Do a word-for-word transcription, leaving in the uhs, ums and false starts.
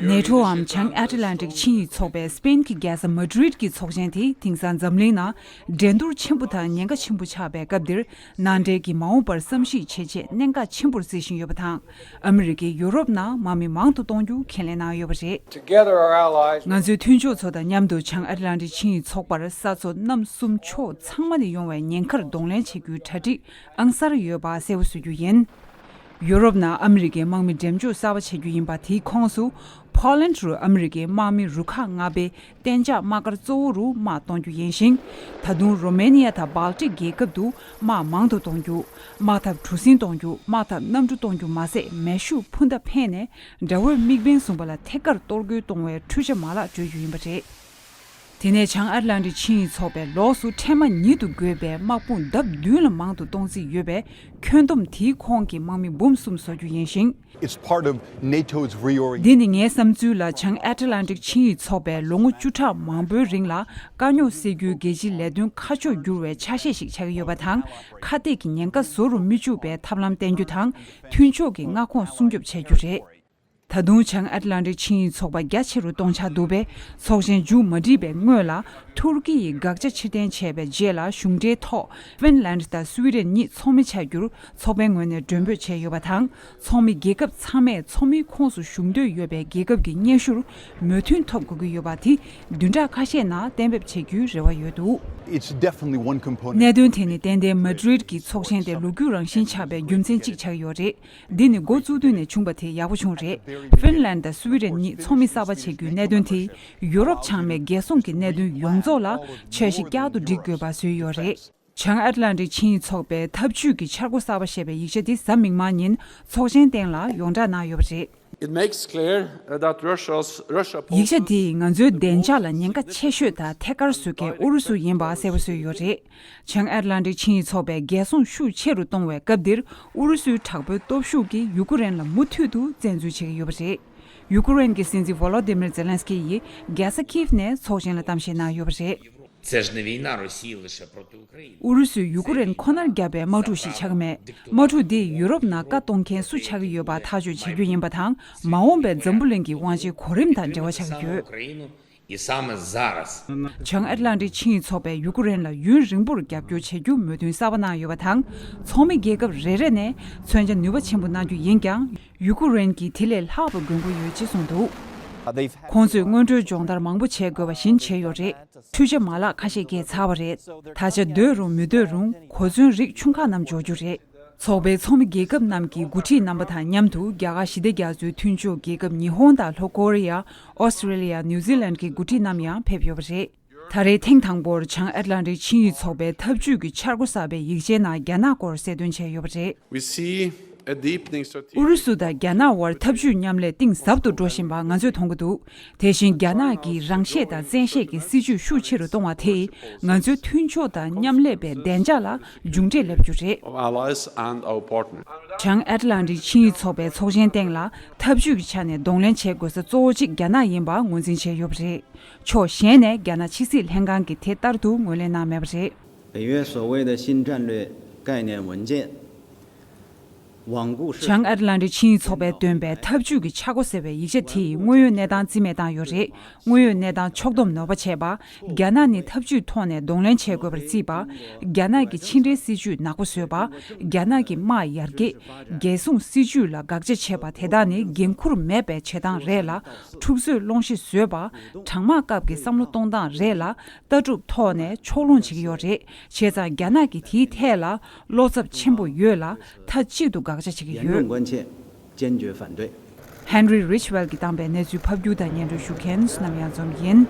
ནེ་ཊོའམ་བྱང་ཨེཊ་ལན་ཊིག་ཆིངས་ཡིག་ཚོགས་པའི་སི་པེན་གྱི་རྒྱལ་ས་མ་ཌི་རིད་ཀྱི་ཚོགས་ཆེན་དེ་དེང་སང་འཛམ་གླིང་ནང་འགྲན་བསྡུར་ཆེན་པོ་དང་ཉེན་ཁ་ཆེན་པོ་ཆགས་པའི་སྐབས་འདིར། མནའ་འབྲེལ་གྱི་མ་འོངས་པར་བསམ་གཞིག་བྱེད་ཆེད་གནད་འགག་ཆེན་པོར་བརྩི་བཞིན་ཡོད་པ་དང་། ཨ་མི་རི་ཀས་ཡུ་རོབ་ནང་དམག་མི་མང་དུ་གཏོང་རྒྱུ་ཁས་ལེན་གནང་ཡོད་པ་རེད། Together, our allies ང་ཚོའི་མཐུན་ཕྱོགས་ཚོ་དང་མཉམ་དུ་བྱང་ཨེཊ་ལན་ཊིག་ཆིངས་ཡིག་ཚོགས་པར་ས་མཚོ་གནམ་གསུམ་ཕྱོགས་ཚང་མ་ནས་ཡོང་བའི་ཉེན་ཁར་གདོང་ལེན་བྱེད་རྒྱུའི་གྲ་སྒྲིག་ཨང་གསར་ཡོད་པ་གསལ་པོ་བཟོ་རྒྱུ་ཡིན། ཡུ་རོབ་ནང་ཨ་མི་རི་ཀའི་དམག་མི་འགྲེམས་འཇོག་གསར་པ་བྱེད་རྒྱུ་ཡིན་པ་དེའི་ཁོངས་སུ། ཕོ་ལན་རུ་ཨ་མི་རི་ཀའི་དམག་མི་རུ་ཁག་ལྔ་པའི་གཏན་འཇགས་དམག་སྒར་གཙོ་བོ་རུ་དམག་གཏོང་རྒྱུ་ཡིན་ཞིང་། ད་དུང་རོ་མེ་ནི་ཡ་དང་སྦལ་ཏིག་རྒྱལ་ཁབ་ཏུ་དམག་མང་དུ་གཏོང་རྒྱུ། དམག་འཐབ་གྲུ་གཟིངས་གཏོང་རྒྱུ། དམག་འཐབ་གནམ་གྲུ་གཏོང་རྒྱུ་མ་ཟད། མེ་ཤུགས་འཕུར་མདའ་འཕེན་ནས་དགྲ་བོའི་དམིགས་འབེན་བཟུང་པ་ལ་ཐད་ཀར་གཏོར་རྒོལ་གཏོང་བའི་འཕྲུལ་ཆ་མ་ལག་སྤྲོད་རྒྱུ་ཡིན་པ་རེད། དེ་ནས་བྱང་ཨེཊ་ལན་ཊིག་ཆིངས་ཡིག་ཚོགས་པའི་ལོགས་སུ་འཕྲལ་མ་ཉིད་དུ་དགོས་པའི་དམག་དཔུང་ལྡབ་བདུན་ལ་མང་དུ་གཏོང་རྩིས་ཡོད་པའི་ཁྱོན་བསྡོམས་དེའི་ཁོངས་ཀྱི་དམག་མི་འབུམ་གསུམ་བཟོ་རྒྱུ་ཡིན་ཞིང་། It's part of NATO's reorientation. འདི་ནི་ངའི་བསམ་ཚུལ་ལ་བྱང་ཨེཊ་ལན་ཊིག་ཆིངས་ཡིག་ཚོགས་པའི་ལོ་ངོ་བཅུ་ཕྲག་མང་པོའི་རིང་ལ་དཀའ་རྙོག་སེལ་རྒྱུའི་རྒྱལ་སྤྱིའི་ལས་དོན་ཁ་ཕྱོགས་བསྒྱུར་བའི་ཆ་ཤས་ཤིག་ཆགས་ཀྱི་ཡོད་པ་དང་། ཁ་གཏད་ཀྱི་ཉེན་ཁ་བཟོ་རུ་མི་བཅུག་པའི་ཐབས་ལམ་བསྟེན་རྒྱུ་དང་། མཐུན་ཕྱོགས་ཀྱི་མངའ་ཁོངས་སྲུང་སྐྱོབ་བྱེད་རྒྱུ་རེད། ད་དུང་བྱང་ཨེཊ་ལན་ཊིག་ཆིངས་ཡིག་ཚོགས་པ་རྒྱ་ཆེ་རུ་གཏོང་འཆར་འདུག་པས། ཚོགས་ཆེན་མཇུག་མ་སྒྲིལ་བའི་སྔོན་ལ། ཐུར་ཀི་ཡིས་དགག་བྱ་ཕྱིར་འཐེན་བྱས་པའི་རྗེས་ལ། གཞུང་འབྲེལ་ཐོག་ཧྥིན་ལན་དང་སུའི་ཌེན་གཉིས་ཚོགས་མི་ཆགས་རྒྱུར་ཚོགས་པའི་ངོས་ནས་མགྲོན་འབོད་བྱས་ཡོད་པ་དང་། ཚོགས་མི་རྒྱལ་ཁབ་ཚང་མས་ཚོགས་མིའི་ཁོངས་སུ་ཞུགས་འདོད་ཡོད་པའི་རྒྱལ་ཁབ་ཀྱི་སྙན་ཞུར་མོས་མཐུན་ཐོབ་དགོས་ཀྱི་ཡོད་པ་དེ། བདུན་ཕྲག་ཁ་ཤས་ནང་གཏན་འབེབས་བྱེད་རྒྱུའི་རེ་བ་ཡོད་འདུག It's definitely one component. གནད་དོན་དེ་ནི་ཏན་ཏན་མ་ཌི་རིད་ཀྱི་ཚོགས་ཆེན་དེ་ལོ་རྒྱུས་རང་བཞིན་ཆགས་པའི་རྒྱུ་མཚན་གཅིག་ཆགས་ཡོད་རེད། འདི་ནི་འགོ་བཙུགས་དུས་ནས་བྱུང་བ་དེ་ཡག་པོ་བྱུང་རེད། ཧྥིན་ལན་དང་སུའི་ཌེན་གཉིས་ཚོགས་མི་གསར་པ་བྱེད་རྒྱུའི་གནད་དོན་དེ། ཡུ་རོབ་བྱང་མའི་རྒྱལ་སྲུང་གི་གནད་དོན་ཡོངས་རྫོགས་ལ་འཆར་གཞི་བསྐྱར་དུ་སྒྲིག་དགོས་པ་བཟོས་ཡོད་རེད། བྱང་ཨེཊ་ལན་ཊིག་ཆིངས་ཡིག་ཚོགས་པའི་འཐབ་ཇུས་ཀྱི་འཆར་སྒོ་གསར་པ་ཞེས་པའི་ཡིག་ཆ་དེ་གཟའ་མིག་དམར་ཉིན་ཚོགས་ཆེན་སྟེང་ལ་ཡོངས་བསྒྲགས་གནང་ཡོད་པ་རེད། It makes clear that Russia's, Russia ཡིག་ཆ་དེས་ང་ཚོའི་བདེ་འཇགས་ལ་ཉེན་ཁ་ཆེ་ཤོས་དང་ཐད་ཀར་བཟོ་མཁན་ཨུ་རུ་སུ་ཡིན་པ་གསལ་པོ་བཟོས་ཡོད་རེད། བྱང་ཨེཊ་ལན་ཊིག་ཆིངས་ཡིག་ཚོགས་པའི་རྒྱལ་སྲུང་ཤུགས་ཆེ་རུ་གཏོང་བའི་སྐབས་འདིར། ཨུ་རུ་སུའི་དྲག་པོའི་སྟོབས་ཤུགས་ཀྱིས་ཡུ་ཀེ་རེན་ལ་མུ་མཐུད་དུ་བཙན་འཛུལ་བྱེད་ཀྱི་ཡོད་པ་རེད། ཡུ་ཀེ་རེན་གྱི་སྲིད་འཛིན་ཝོ་ལོ་དི་མིར་ཛེ་ལན་སི་ཀི་ཡིས་རྒྱལ་ས་ཁིབ་ནས་ཚོགས་ཆེན་ལ་གཏམ་བཤད་གནང་ཡོད་པ་རེད། Це ж не війна Росії лише проти України. ཨུ་རུ་སུས་ཡུ་ཀེ་རེན་ཁོ་ནར་བརྒྱབ་པའི་དམག་འཁྲུག་ཞིག་ཆགས་མེད། དམག་འཁྲུག་འདིས་ཡུ་རོབ་ནང་བཀའ་གཏོང་མཁན་སུ་ཆགས་ཀྱི་ཡོད་པ་ཐག་གཅོད་བྱེད་རྒྱུ་ཡིན་པ་དང་། མ་འོངས་པའི་འཛམ་བུ་གླིང་གི་དབང་ཆའི་གོ་རིམ་དང་འབྲེལ་བ་ཆགས་ཀྱི་ཡོད། Україну і саме зараз. བྱང་ཨེཊ་ལན་ཊིག་ཆིངས་ཡིག་ཚོགས་པས་ཡུ་ཀེ་རེན་ལ་ཡུན་རིང་པོར་རྒྱབ་སྐྱོར་བྱེད་རྒྱུ་མོས་མཐུན་གསར་པ་གནང་ཡོད་པ་དང་། ཚོགས་མི་རྒྱལ་ཁབ་རེ་རེ་ནས་མཚོན་ཆ་ནུས་པ་ཆེན་པོ་གནང་རྒྱུ་ཡིན་ཀྱང་། ཡུ་ཀེ་རེན་གྱིས་དེ་ལས་ལྷག་པ་དགོས་མཁོ་ཡོད་ཅེས་གསུངས་འདུག་ཁོང་ཚོས་སྔོན་འགྲོའི་སྦྱོང་བརྡར་མང་པོ་བྱེད་དགོས་པ་བཞིན་བྱས་ཡོད་རེད། འཕྲུལ་ཆ་མ་ལག་ཁ་ཤས་བརྒལ་ཚར་བ་རེད། ད་ཆ་སྡོད་རུང་མི་སྡོད་རུང་གོ་མཚོན་རིགས་ཆུང་ཁག་རྣམས་འབྱོར་རྒྱུ་རེད། ཚོགས་པའི་ཚོགས་མི་རྒྱལ་ཁབ་རྣམས་ཀྱི་འགོ་ཁྲིད་རྣམ་པ་དང་མཉམ་དུ། རྒྱ་གར་ཞི་བདེ་རྒྱ་མཚོའི་མཐུན་ཕྱོགས་རྒྱལ་ཁབ་ཉི་ཧོང་དང་ལྷོ་ཀོ་རི་ཡ། ཨོ་སི་ཀྲེ་ལི་ཡ། ནིའུ་ཛི་ལན་གྱི་འགོ་ཁྲིད་རྣམས་ཡང་ཕེབས་ཡོད་པ་རེད། ད་རེས་ཐེངས་དང་པོར་བྱང་ཨེཊ་ལན་ཊིག་ཆིངས་ཡིག་ཚོགས་པའི་འཐབ་ཇུས་ཀྱི་འཆར་སྒོ་གསར་པའི་ཡིག་ཆའི་ནང་རྒྱ་ནག་སྐོར་གསལ་སྟོན་བྱས་ཡོད་པ་རེད། We see a deepening strategic ཨུ་རུ་སུ་དང་རྒྱ་ནག་དབར་འཐབ་ཇུས་མཉམ་ལས་གཏིང་ཟབ་ཏུ་འགྲོ་བཞིན་པ་ང་ཚོས་མཐོང་གི་འདུག་དེ་བཞིན་རྒྱ་ནག་གིས་རང་ཤེད་དང་བཙན་ཤེད་ཀྱི་སྲིད་ཇུས་ཤུགས་ཆེ་རུ་གཏོང་བ་དེས། ང་ཚོའི་མཐུན་ཕྱོགས་དང་མཉམ་ལས་པའི་བདེ་འཇགས་ལ་མཇུག་འབྲས་སླེབས་རྒྱུ་རེད། Of allies and our partners. བྱང་ཨེཊ་ལན་ཊིག་ཆིངས་ཡིག་ཚོགས་པའི་ཚོགས་ཆེན་སྟེང་ལ་འཐབ་ཇུས་ཀྱི་ཆ་ནས་གདོང་ལེན་བྱེད་དགོས་ས་གཙོ་བོ་གཅིག་རྒྱ་ནག་ཡིན་པ་ངོས་འཛིན་བྱས་ཡོད་པ་རེད། ཕྱོགས་གཞན་ནས་རྒྱ་ནག་ཕྱི་སྲིད་ལྷན་ཁང་གིས་དེ་ལྟར་དུ་ངོས་ལེན་གནང་མེད་པ་རེད། 北约所谓的新战略概念文件 བྱང་ཨེཊ་ལན་ཊིག་ཆིངས་ཡིག་ཚོགས་པས་བཏོན་པའི་འཐབ་ཇུས་ཀྱི་འཆར་སྒོ་ཟེར་བའི་ཡིག་ཆ་དེས་དངོས་ཡོད་གནས་སྟངས་རྩིས་མེད་བཏང་ཡོད་རེད། དངོས་ཡོད་གནས་སྟངས་ཕྱོགས་བསྡོམས་ནོར་བ་བྱས་པ། རྒྱ་ནག་ནི་འཐབ་ཇུས་ཐོག་ནས་གདོང་ལེན་བྱེད་དགོས་པར་བརྩིས་པ། རྒྱ་ནག་གི་ཕྱི་འབྲེལ་སྲིད་ཇུས་ནག་པོ་བཟོས་པ། རྒྱ་ནག་གི་དམག་ཡར་རྒྱས། རྒྱལ་སྲུང་སྲིད་ཇུས་ལ་དགག་བྱ་བྱས་པ་དེ་དག་ནི་འགན་འཁུར་མེད་པའི་བྱེད་སྟངས་རེད་ལ། འཁྲུག་རྩོད་སློང་གཞི་བཟོས་པ། གྲང་དམག་སྐབས་ཀྱི་བསམ་བློ་གཏོང་སྟངས་རེད་ལ། ལྟ་གྲུབ་ཐོག་ནས་ཕྱོགས་ལྷུང་བྱེད་ཀྱི་ཡོད་རེད། བྱས་ཙང་རྒྱ་ནག་གིས་དེའི་ཐད་ལ་བློ་འཚབ་ཆེན་པོ་ཡོད་ལ། མཐའ་གཅིག་ཏུ་དགག་བྱ་བྱེད་ཀྱི་ཡོད། 严重关切，坚决反对。 Henry Ridgwell གྱིས་བཏང་པའི་གནས་ཚུལ་ཕབ་སྒྱུར་དང་སྙན་སྒྲོན་ཞུ་མཁན་བསོད་ནམས་གཡང་འཛོམས་ཡིན།